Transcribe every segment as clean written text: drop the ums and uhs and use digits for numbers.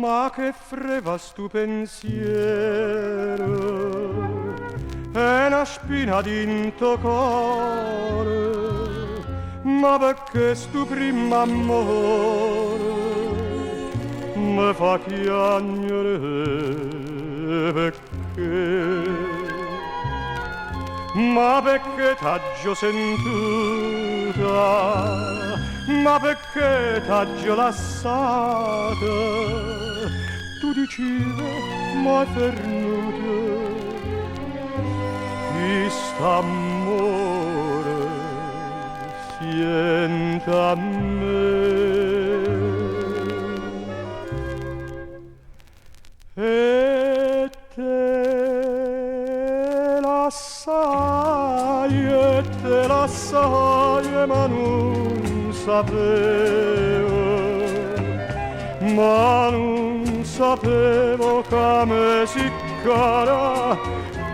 Ma che freva stu pensiero, è na spina dint' 'o core, ma pecché stu primmo ammore me fa chiagnere pecché? Ma pecché t'aggio sentuta, ma pecché t'aggio lassata, tu dicive mo è fernuta, chist'ammore siente a me. E te lassaje, te lassaje, ma nun sapevo, ma nun sapevo ca me si cara,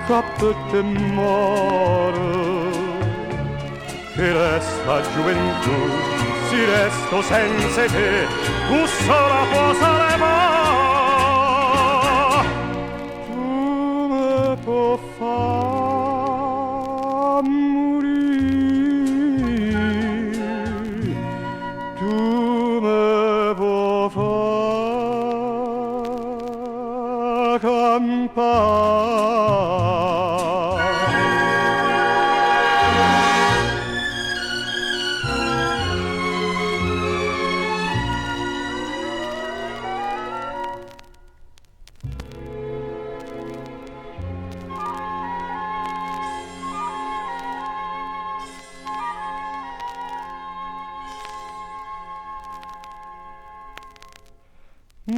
ca pe te moro. Che resta gioventù, si resto senza te, tu sola puoi salvare. Tu me puoi far morire, tu me puoi far campare.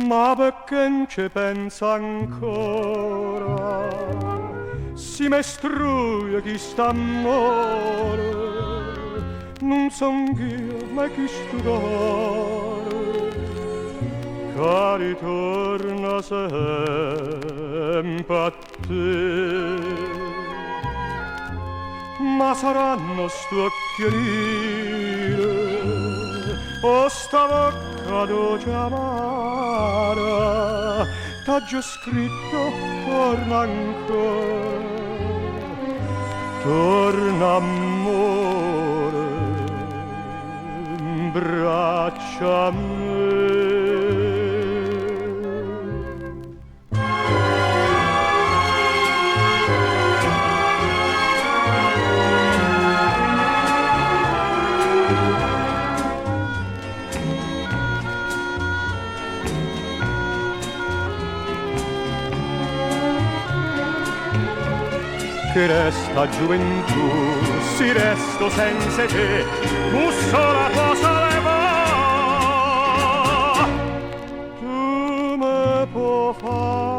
Ma perché non ci pensa ancora? Si me struje chi sta amore, non son io, ma chi sto core, che ritorna sempre a te. Ma saranno st'occhi neri o sta vocca dolce amara, t'aggio scritto, torna ancora, torna amore, 'mbraccia a me. Che resta gioventù, si resto senza te, tu sola puoi salvare. Tu me puoi far